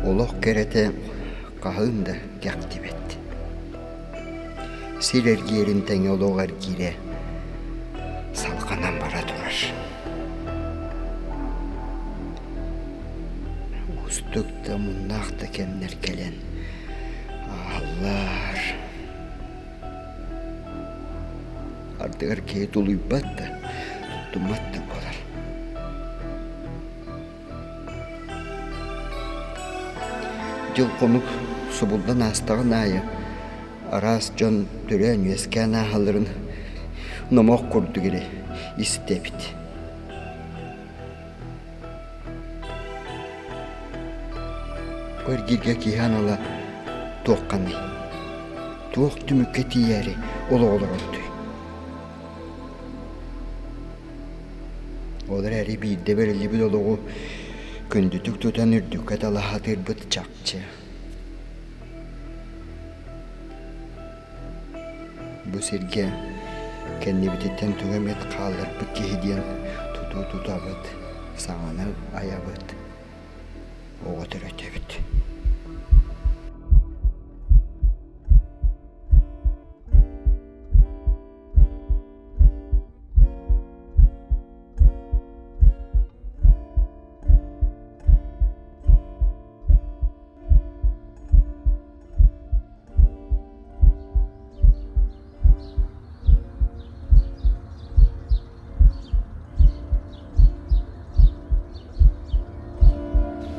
Олох кэрэтэ хаһыын да кэхтибэт. Сир эргиирин тэҥэ олох эргиирэ салҕанан бара турар. Уустук да муннаах да кэмнэр кэлэн ааһаллар. Ардыгар киһи тулуйбат да, туттуммат да буолар. Дьыл-хонук субуллан аастаҕын аайы араас дьон төрөөн-үөскээн ааһалларын номох курдук эрэ истэбит. Бу эргииргэ киһи анала туохханый? Туох түмүккэ тиийээри олох олорордуй? Ол эрээри биирдэ бэриллибит олоҕу күндүтүк тутан үрдүккэ талаһатыырбыт чахчы. Бу сиргэ кэннибититтэн тугу эмит хаалларбыт киһи диэн тутуу тутабыт, саҥаны айабыт, оҕо төрөтөбүт.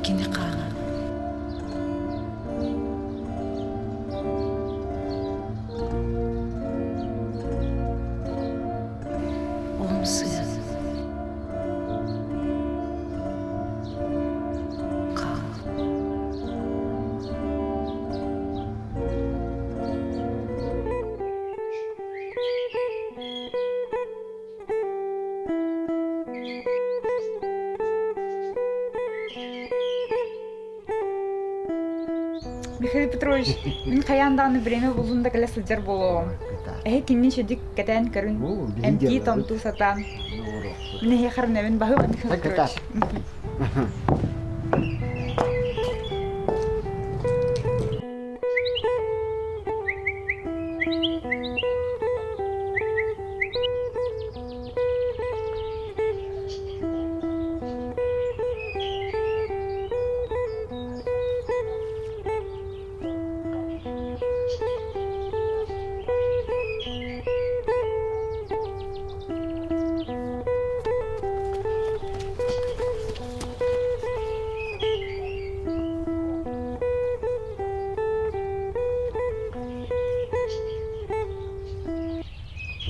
Кини хаана Олумсуйан хаан Михаил Петрович, мин хайаан даҕаны бириэмэ буллун да кэлэ сылдьар буолуоҕум. Эһи кинини шедик кэтээн көрүн, эмтии-томтуу сатаан. Мин эһиэхэ эрэнэбин баһыыба Михаил Петрович.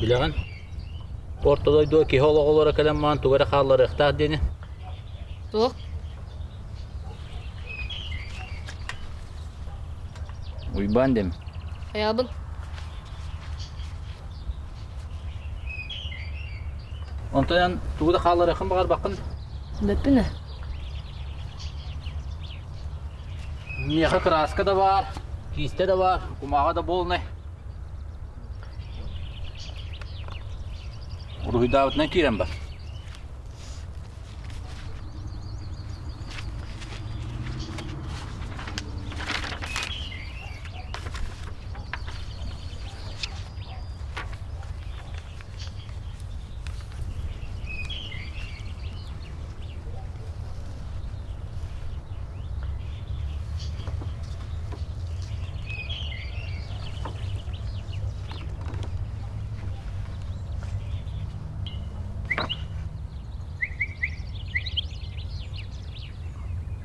Билэҕин, Орто дойдуга киһи олоҕолоро кэлэн баран тугу эрэ хаалларыахтаах диэни? Туох? Уйбаан диэм. Хайаабын? Онтон эн тугу да хаалларыаххын баҕарбаккын? Бэппин ээ. Миэхэ кырааска да баар, киистэ да баар, кумааҕы да буолунай. Уруһуйдаабытынан киирэн бар.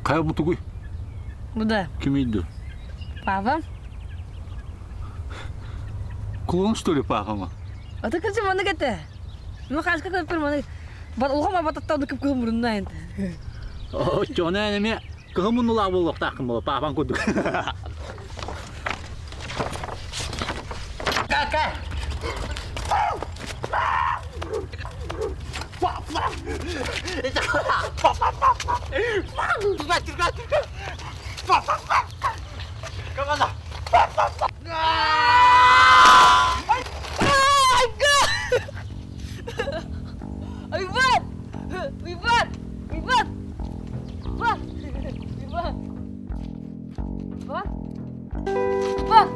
Хайа бу тугуй? Бу да. Кимий дуу? Папам. Клоун, что ли, папама? А ты кырдьык маннык этэ. Мен хаска көрпөр маннык бар улахан бататтан кып кыһын мурунна эн. Оччоҕуна эн эмиэ кыһын муннулаах буолуохтааххын буолуо, папаҥ курдук. Кака! Уйбаан! Уйбаан! Уйбаан! Уйбаан! Уйбаан! Уйбаан! Уйбаан! Уйбаан!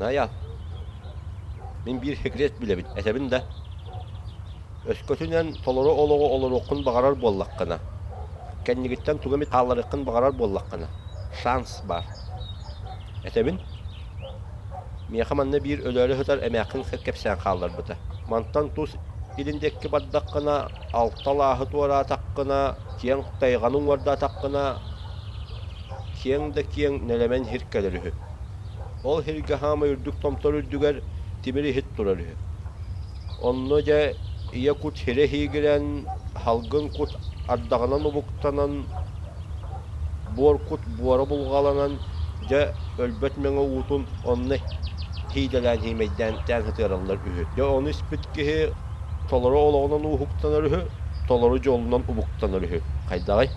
Наайа, мин биир секрет билэбин, этэбин да. Өскөтүнэн толору олоҕу олоруоххун баҕарар буоллаххына, кэннигиттэн тугу эмит хаалларыаххын баҕарар буоллаххына, шанс баар. Этэбин, миэхэ манна биир өлөөрү сытар эмээххин кэпсээн хаалларбыта. Мантан тус илин диэки бардаххына, алта алааһы туораатаххына, киэҥ тайҕаны уҥуордаатаххына, киэҥ да киэҥ нэлэмэн сир кэлэр үһү. Ол сиргэ хаамай үрдүк томтор үрдүгэр тимир иһит турар үһү. Онно дьэ ийэ кут сирэ иһигирэн, салгын кут ардаҕынан убуктанан, буор кут буора булҕаланан, дьэ өлбөт мэҥэ уутун онно иидэлээн иимэйдээн сытыараллар үһү. Дьэ ону испит киһи толору олоҕунан ууһуктанар үһү, толору дьолунан убуктанар үһү. Хайдаҕый?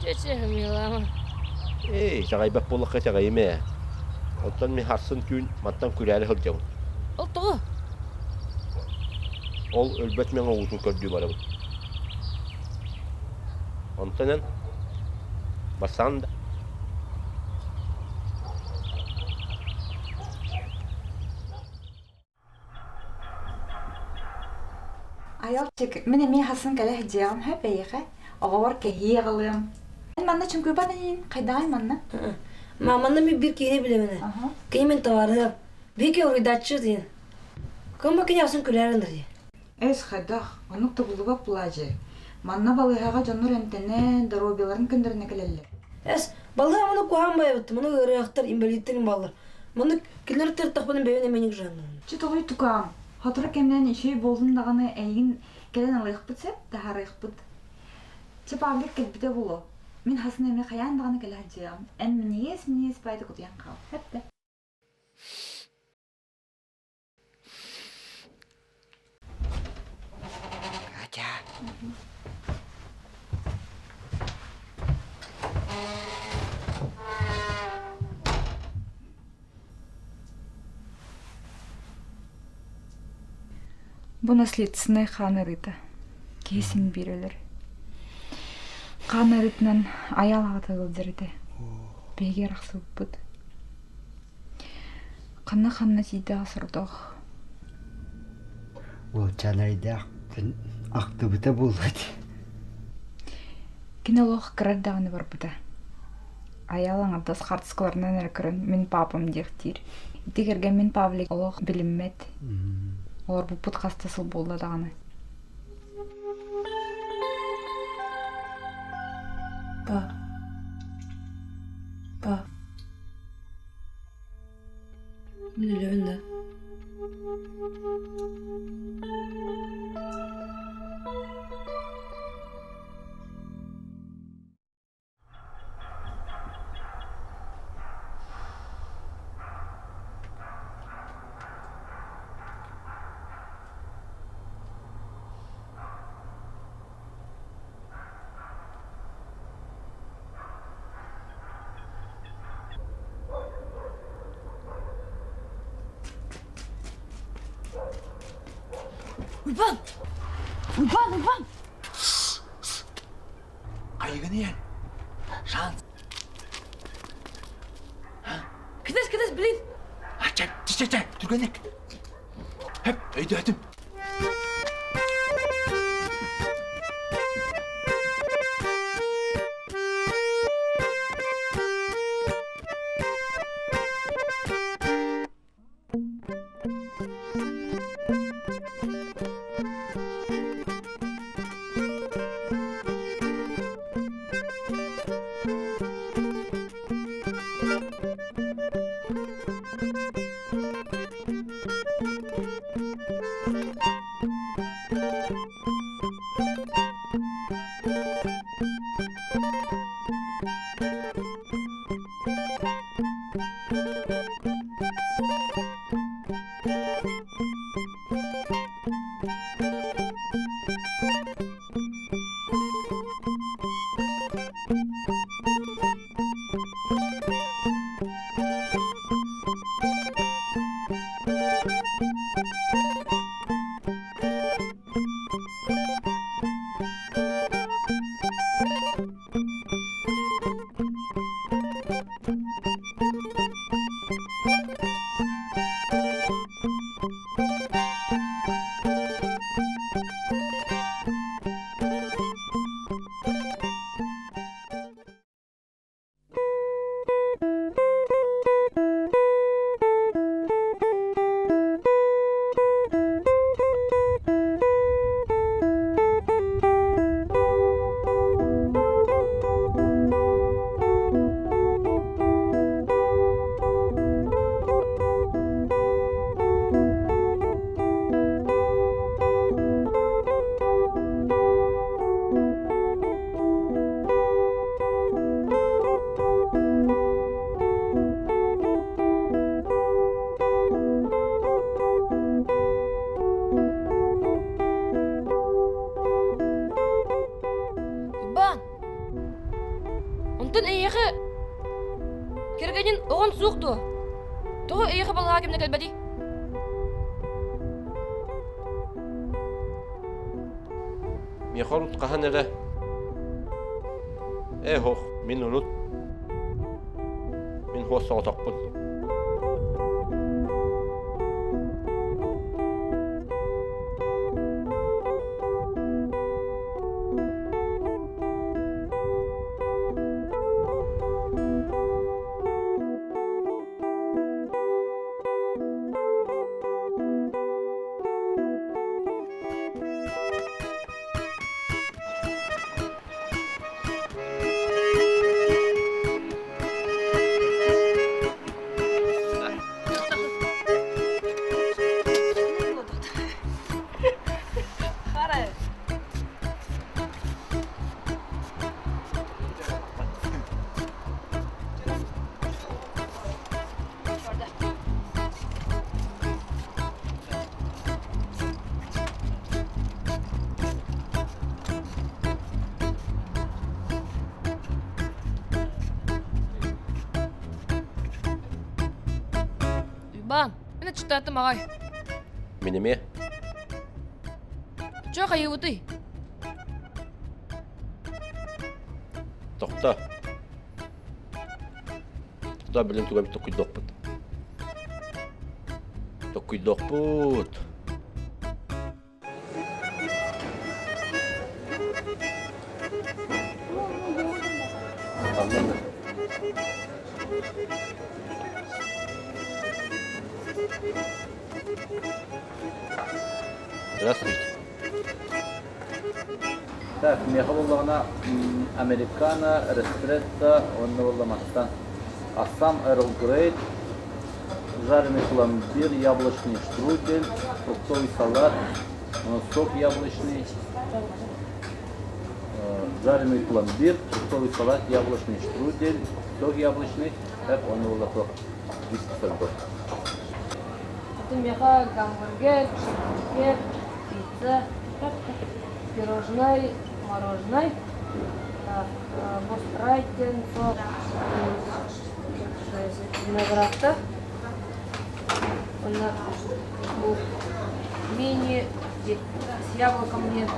Чэ-чэ, милама. Ээ, итэҕэйбэт буоллахха итэҕэйим ээ. Оттон мин сарсын түүн мантан күрээри сылдьабын. Ол тоҕо? Ол өлбөт мэҥэ уутун көрдүү барабын. Онтон эн барсаҕын да? Айалчик, мин эмиэ хасын кэлэ сылдьыаҕым сөп эйиэхэ. Оҕобор кэһии аҕалыам. Эн манна чуҥкуйбат инин, хайдаҕай манна? Маманы мен бир киһини билэминэ. Кини мен товарыһым. Биһиги уруйдааччы диэн. Кым кини асын күлээрин дии. Эс хайдах, оннук табыллыбат плажы. Манна балыыһаҕа дьоннор эмтэнэн, доруобуйаларын көннөрүнэ кэлэллэр. Эс, балыыһа маны куһаан байабыт, маны ыарыһахтар, инвалидтар баллар. Маны кинилэр тыртахпына бэйэн эмэник жаннын. Чэ тоҕуй тукаам, сотору кэминэн үчүгэй буоллун даҕаны эйигин кэлэн ылыахпыт сөп, таһаарыахпыт. Чэ Павлик кэлбитэ буолуо. Мин хасын эмиэ хайаан даҕаны кэлэ сылдьыаҕым. Эн минньигэс-минньигэс баайда кутуйан хаал. Сөп да? Катя. Бу наследственнай хаан ыарыыта. Киһи син биир өлөр. Хаан ыарыытынан айаал аҕата ыалдьар этэ. Биһиги арахсыбыппыт. Ханна-ханна тиийдэҕэ сордоох. Уолчаанайдаах ахтыбыта буолуо этэ. Кини олох кыра эрдэҕинэ барбыта. Айаал аҥардас хаартыскаларынан эрэ көрөн мин папам диэхтиир. Ити кэргэммин Павлик олох билиммэт. Олорбуппут хас да сыл буолла даҕаны. Па. Па. Мин өлөбүн да. Уйбаан! Уйбаан, Уйбаан! Хайыгын ийэн? Шанс. Кэтэс, кэтэс, блин! Чэ, чэ, чэ, түргэнник. Хөп, өйдөөтүм. Уйбаан! Онтон эйиэхэ кэргэнин оҕон суох дуо? Тоҕо эйиэхэ балаһа кэмнэ кэлбэтий? Миэхэ урут хаһан эрэ Ээ һуох, мин урут мин һуос соҕотохпун. Уйбаан, мин аччыктаатым аҕай. Мин эмиэ. Чё хайыыбытый? Тохто. Тохто билин тугу эбит токкуйдуохпут. Токкуйдуохпут. Здравствуйте. Так, миэхэ буоллаҕына американо, эспрессо уонна буолла мастан Ассам Эрл Грей, жареный пломбир, яблочный штрудель, фруктовый салат, сок яблочный, жареный пломбир, фруктовый салат, яблочный штрудель, сок яблочный, так он буолла туох виски сорго. Это миэхэ гамбургер, чизбургер, пицца, пирожнай, мороженай, бу спрайт диэн сок, виноградта, уонна бу мини С яблоком диэн,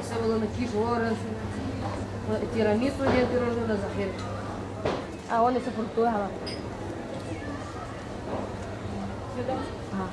Исабыланы киш уоран, тирамису диэн пирожное захир. А он еще фруктовый халат. Ага.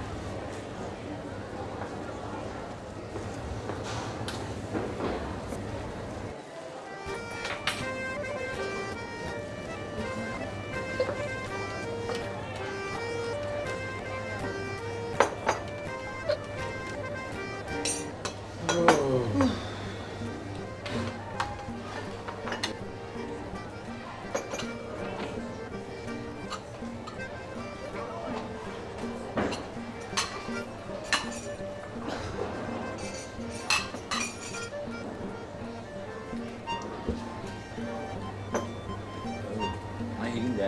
Айгын да.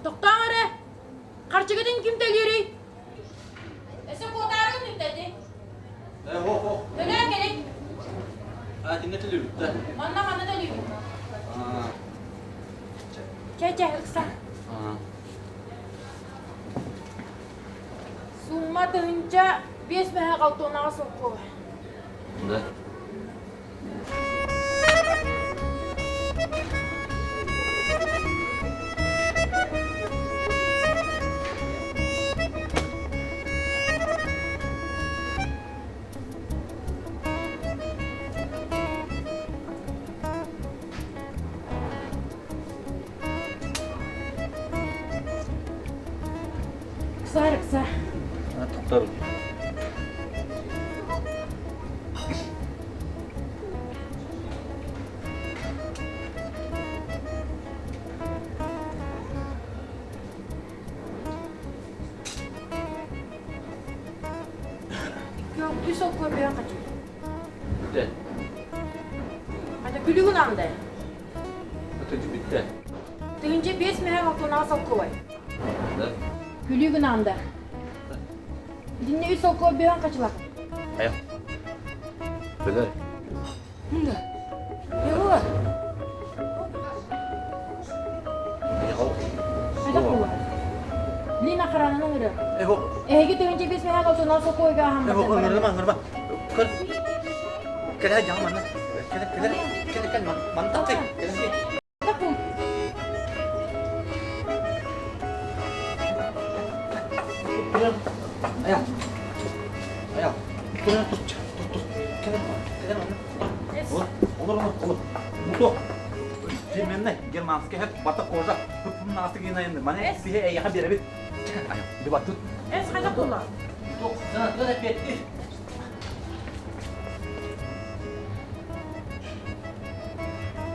Тохтооҥ эрэ! Харчыгытын ким төлүүрүй? Өссө куотаарыгын үптэти. Төлөөн кэлин. Атинна төлүүбүт да. Манна манна төлүүбүт. Чэ, чэ, ыкса. Сумма 1005 мэһэ халтуонаҕа солкуобай. Да. Ыксаар, ыксаа. Туттар. Үс ол көрбөйөн хачы. Bitti. Хача күлүгүн анды. Ötücü bitti. 1005 мэһэ халтуонаҕа солкуобай. Да. Күлүгүн анды. Динне үс ол көрбөйөн хачылак. Аяқ. Бөлөр. Мында. Не было? Хайдах була? Лина харананан ыры. Эхо, Эһиги 1005 мэһэ халтуонаҕа солкуобайга эхо, аһаммат. ыңырма, ыңырма. Көр. Кэлэ дьаҥ манна. Кэлэ, кэлэ, кэлэ, кэл, ман тахсый. Кэлэ. Хайдах бул? Аял. Аял. Кэлэ, тур, тур, тур. Кэлэ, кэлэ манна. Олор, олор, олор, олор. Мутуок. Фирменный, германский хэп, бата кожа. Хыппын наасы гинайынды. Мане биһи эйэхэ биэрэбит. Аял, бибат тут. Эс хайдах була? Туох, сана эппиэттир.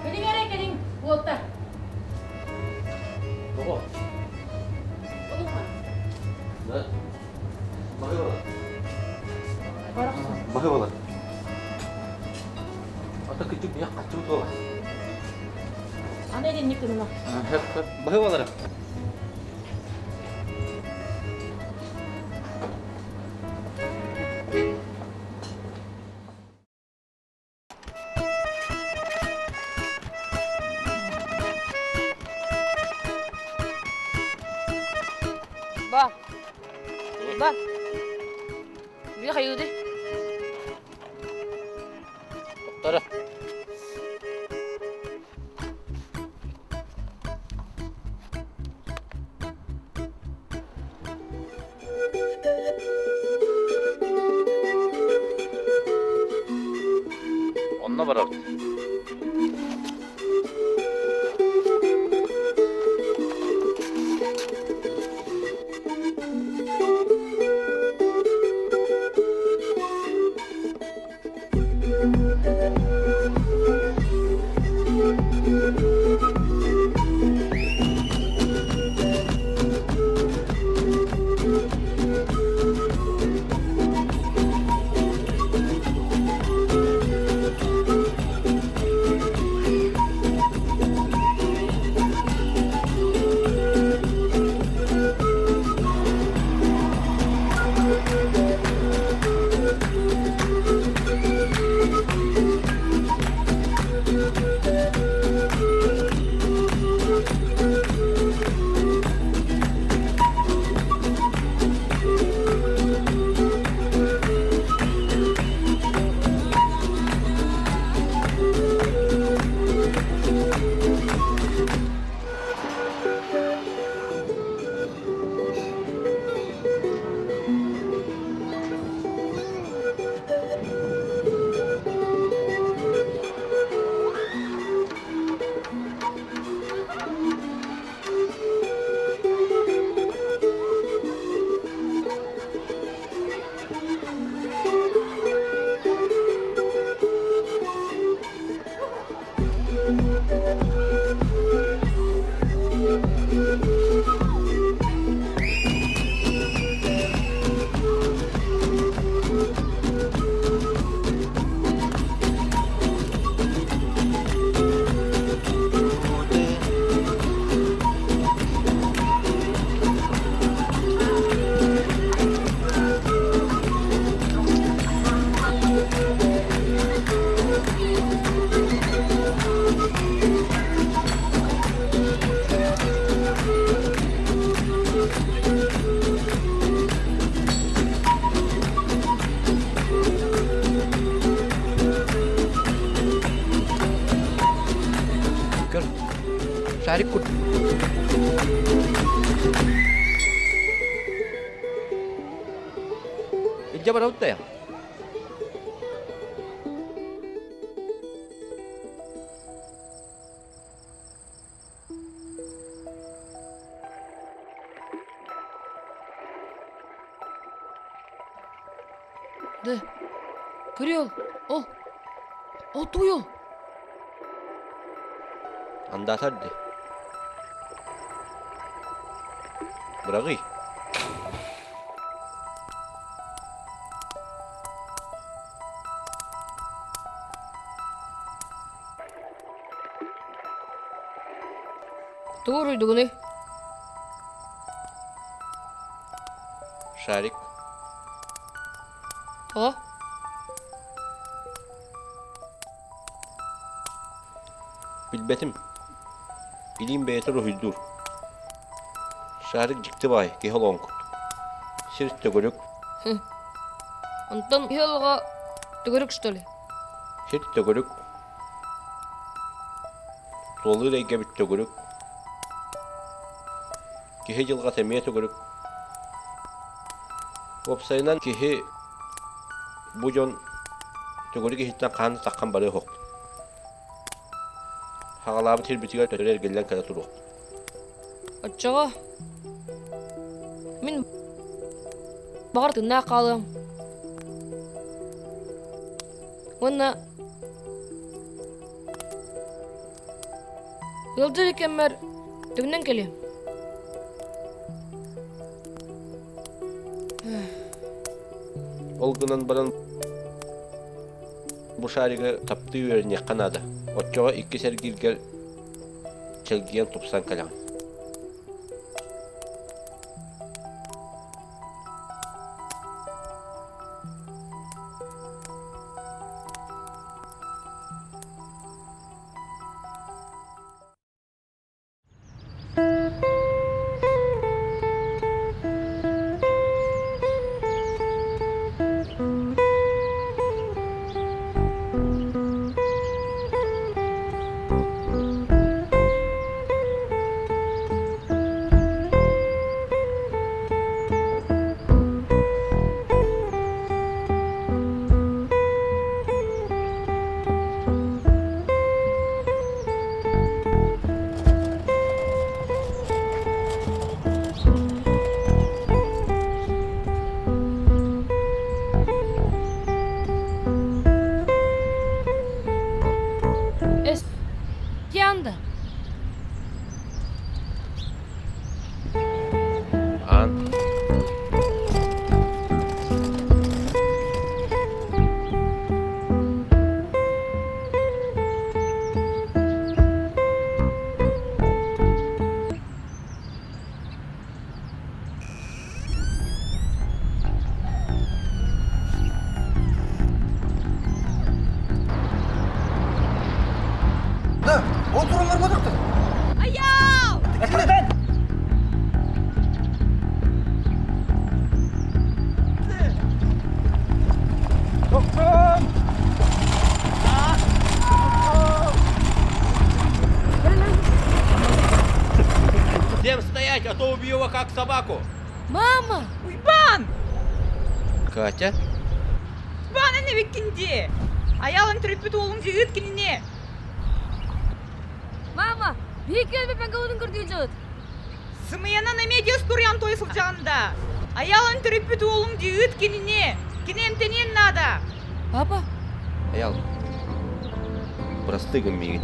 Кэлиҥ эрэ кэлиҥ, уолтар. Тоҕо? Олухан. Да. Баһы бала. Барахсан. Баһы бала. Ата күчүк мия каччыбыт буола. Аны эдинник кынына. Баһы балара. Ба. Ба. Би хайыды. Тоқтара. Онно барабыт. Илдьэ барабыт да Да, көрүөл, ол, ол туйул. Андаатар дии. Быраҕый. Тугу уруйдугунуй? Шарик. Тоҕо? Билбэтим. Илиим бэйэтэ уруһуйдуур. Шарик дьикти баай, киһи олоҕун курдук. Сир төгүрүк. Онтон киһи олоҕо төгүрүк что ли? Сир төгүрүк. Тулалыыр эйгэбит төгүрүк. Киһи дьылҕата эмиэ төгүрүк. Уопсайынан киһи бу дьон төгүрүк иһиттэн хаһан да таххан барыа суохпут. Хаҕалаабыт сирбитигэр төттөрү эргиллэн кэлэ туруохпут. Оччоҕо мин баҕар тыыннаах хаалыам. Уонна ыалдьар кэммэр төгнөн кэлиэм. Ол гынан баран бу шаригы таптыы үөрэниэххэ наада. Оччоҕо иккис эргииргэр чэлгийэн тупсан кэлэҕин. Эс, Тианда. Аан. Да, oturunlar бодохтор. Аял! Экрен! Всем стоять, а то убью его как собаку! Мама! Уйбаан! Катя? Уйбаан эн эбиккин дии! Айаалын төрөппүт уолуҥ дьиҥит кинини! Мама! Биһиги кэлбиппин кыбытын көрдүү дьыт. Сымыйанан эмиэ диэс туруйан той сылдьаҕын да! Айаалын төрөппүт уолуҥ дьиҥит кинини! Кини эмтэниэн наада! Папа? Айаал, бырастыы гын миигин.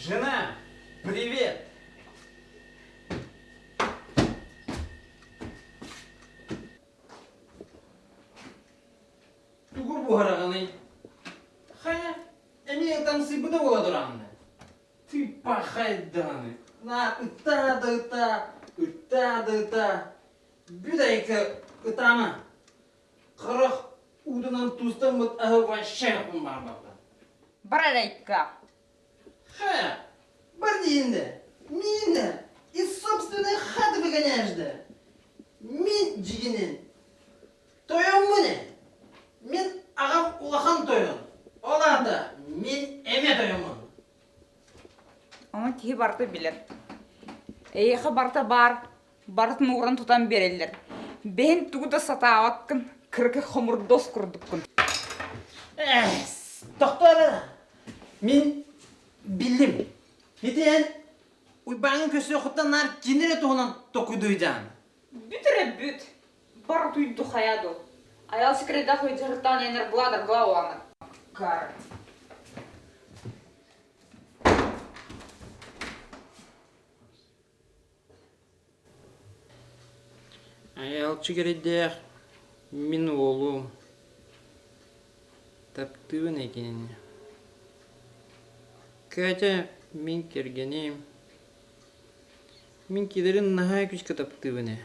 Жена, привет! Тугу буһараҕыный? Хайа, эмиэ ытамсыйбыта буола тураҕын Ты пахайдаҕаны, на ытаа да ытаа, ытаа да ытаа. Бүт айка ытаама. Харах уутунан тустаммыт аһы вообще баарбаппын. Бар эрэ Ха, бар диинде, миинде, из собственной хаты выгоняешь да. Мин дьигинин. Тойоммун ээ. Мин аҕам улахан тойон. Ол аата мин эмэ тойоммун. Ону киһи барыта билэр. Эйиэхэ барыта баар, барытын ууран тутан биэрэллэр. Бэйэҥ тугу да сатаабаккын, кыракый хомурдуос курдуккун. Эх, тохтоо эрэ. Мин биллим. Ити эн Уйбааҥҥын көрсүөххүттэн наар кини эрэ туһунан токуйдуйдаан. Бүт эрэ бүт. Бар утуйду хайа дуу. Айал секретах ыйдьарыттаан энергла даргла уана. Кар. Айалчы кэрэйдээх мин уолум таптыыбын эйигин. Катя мин кэргэним. Мин килэрин наһаа күүскэ таптыыбын ээ.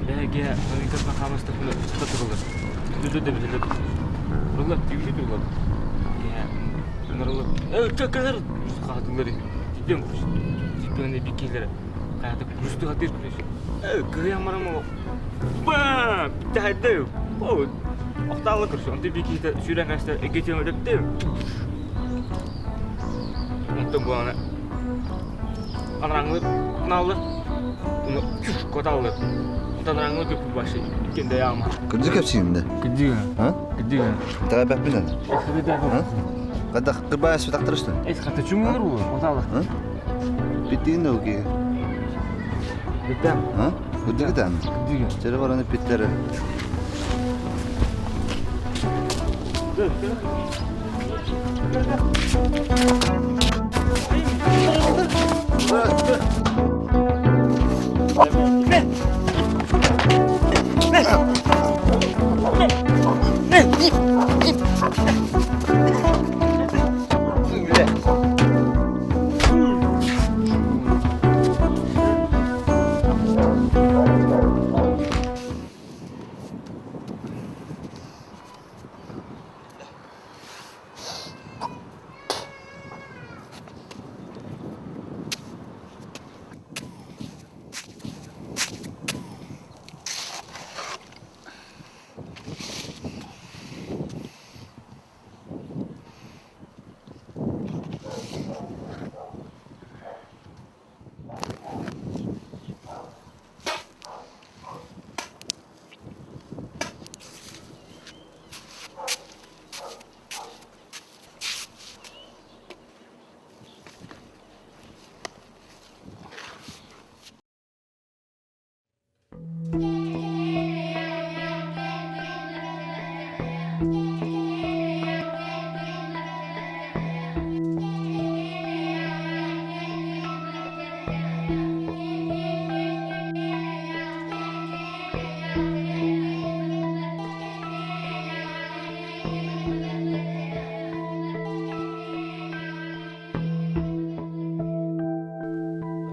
Бэһэгэ ыйгытна хаамыстахпына тута турулар. Түдү да билэлэр. Турулар, түүрү турулар. Ынырылар. Э, кэлэр хаатылар. Тиден тиден бикилер. Хаата күрүстү хатыр күрүс. Э, кыһыйан барам ол. Бам! Тахады. О, охтаалы көрсө. Онто биките сүүрэн каста эгетен өтөптү. Онтон буана анараңлы нааллар. Уну коталлар. Онтон аҥы көппүт башы иккенде яма. Кырдьык кэпсиин да? Кырдьык. А? Кырдьык. Итэҕэйбэппин А? Хайдах кырбаа эспитахтар что? Эс хата чуҥнар уу, оталах. А? Питтигин да окей. Питтем. А? Кырдьык ытаан? Кырдьык. Чөрө баран эппиттэр.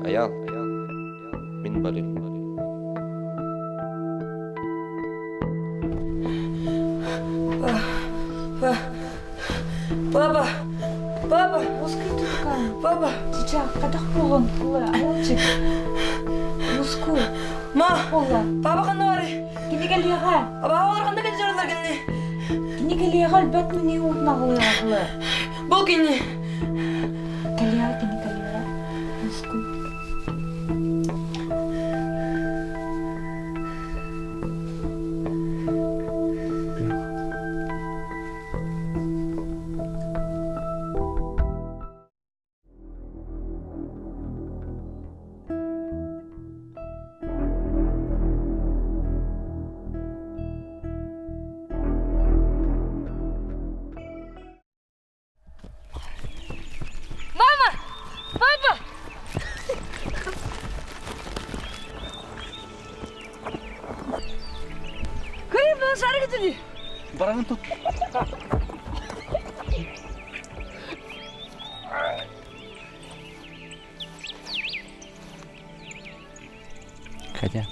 Аял, мин барыым. Папа! Папа! Папа! Чича, кадах буолун? Аялчык. Муску. Ма! Буолла. Папа ханна бары? Кини кэлиэҕэ. Абаа олар ханна кэлдьи олар кини? Кини кэлиэҕэ өлбөт мини уутнаҕылыаҕылы. Бұл кини. Кэлиэҕэ кини кэлиэҕэ. Муску. Мама! Папа! Кыйын бұл шары кетеді. Баранын тут. Катя.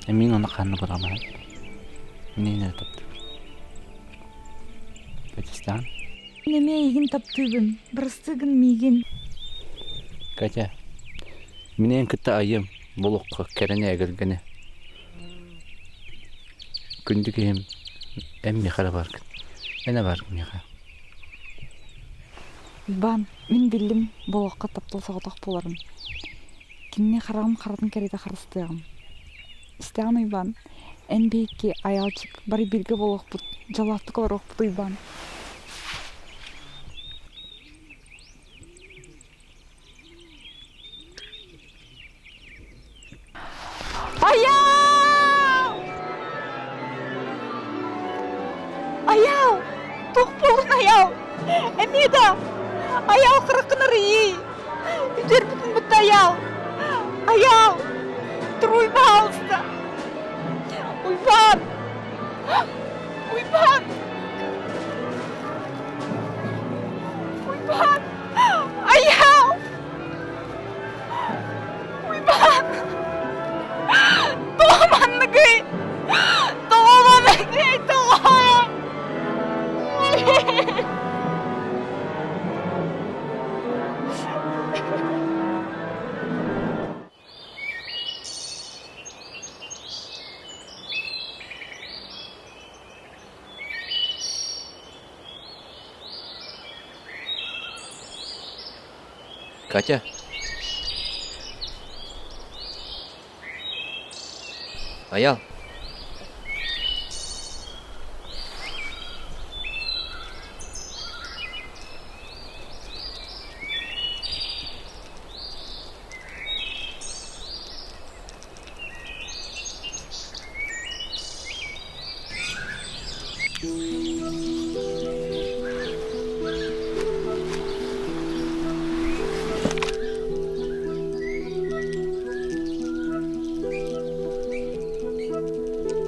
Мин оны ханны бырамаһын. Мине таптым. Катя Неме эйигин таптыыбын, бырастыгын миигин. Катя. Минен кытта айым булукка кэрэне эгэлгэни. Күндү киһим эн миэхэ баргын. Эн баргын миэхэ. Уйбаан, мин биллим болоххо таптал соҕотох буоларын. Кинини хараҕым харатын кэриэтэ харыстыаҕым. Истэҕин Уйбаан, эн биһикки айаалчык бары бииргэ буолуохпут, дьоллоохтук олоруохпут Уйбаан. Айаал! Айаал! Туох буоллун Айаал? Эмиэ да Айаал хараххын арыйыы! Үтүөрбүтүн бутта Айаал! Айаал! Тур пожалуйста! Уйбаан! Уйбаан! Уйбаан! Айаал! Уйбаан! Тоҕо манныгый? Тоҕо манныгый? Тоҕо? Катя. Айал.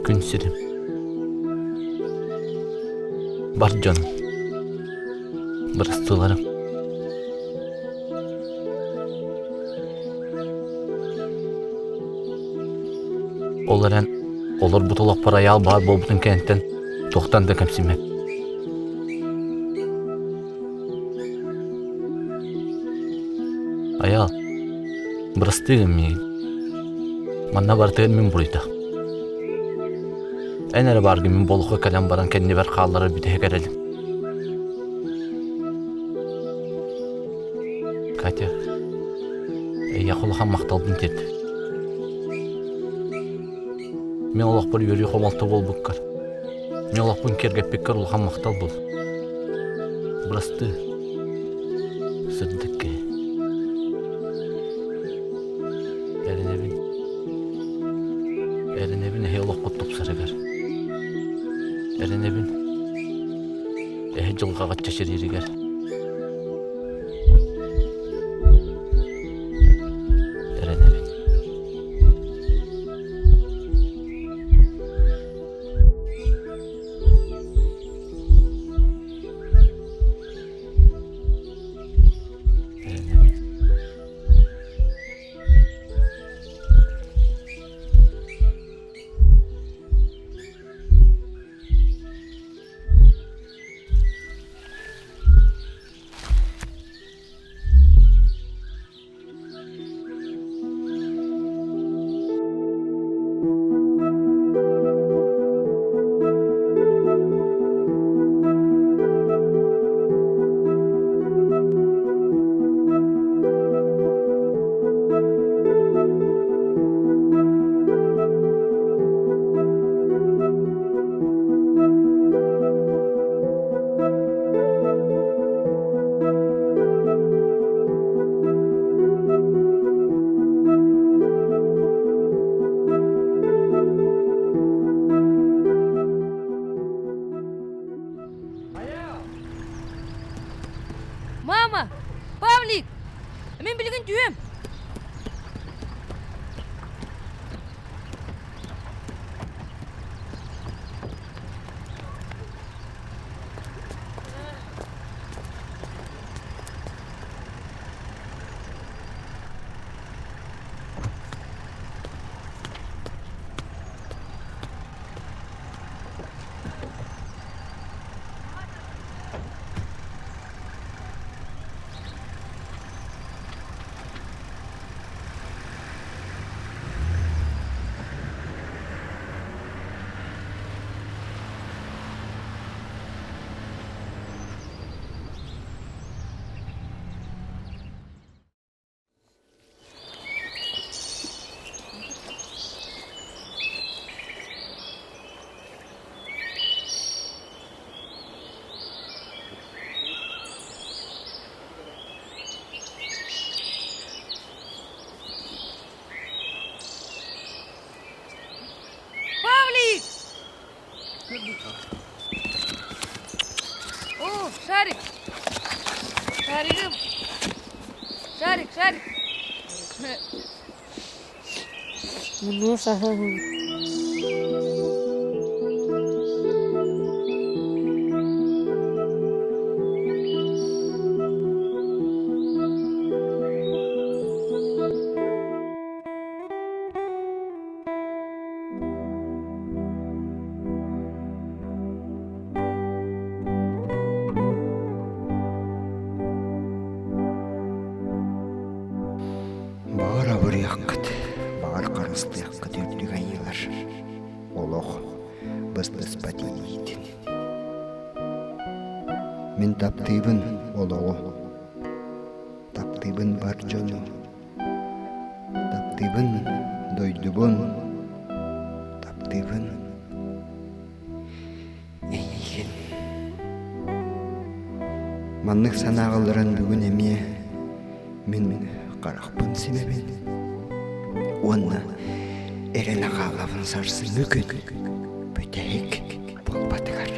Күн сирим. Бар дьон. Бырастыыларым. Ол эрэн олорбут олохпор айаал баар буолбутун кэнниттэн туохтан да кэмсиммэт. Айаал, бырастыы гын миигин. Манна барытыгар мин буруйдах. Эн эрэ бааргын мин болоххо кэлэн баран кэннибэр хаалларар бүтэһик эрэлим. Катя, эйиэхэ улахан махталбын тиэрт. Мин олохпор үөрүү хомолто буолбуккар, мин олохпун киэргэппиккэр улахан махтал буол. Бырастыы, сырдык киһи. Эрэнэбин, эрэнэбин эһи олоххут тупсарыгар. Эрэнэбин, эһи дьылҕаҕыт чэчирииригэр. Эрэнэбин. Эрэнэбин. Мама! Павлик! Мин билигин түһүөм! Павлик! О, шарик! Шаригым! Шарик, шарик! Баҕар абырыаххыт, баҕар харыстыаххыт үрдүк айыылар. Олох быстыспат илиитин. Мин таптыыбын олоҕу, таптыыбын бар дьону, таптыыбын дойдубун. Маннык санааҕалларан бүгүн эмиэ мин харахпын симэбин уонна эрэнэ хаалабын сарсыҥҥы күн бүтэһик буолбатыгар.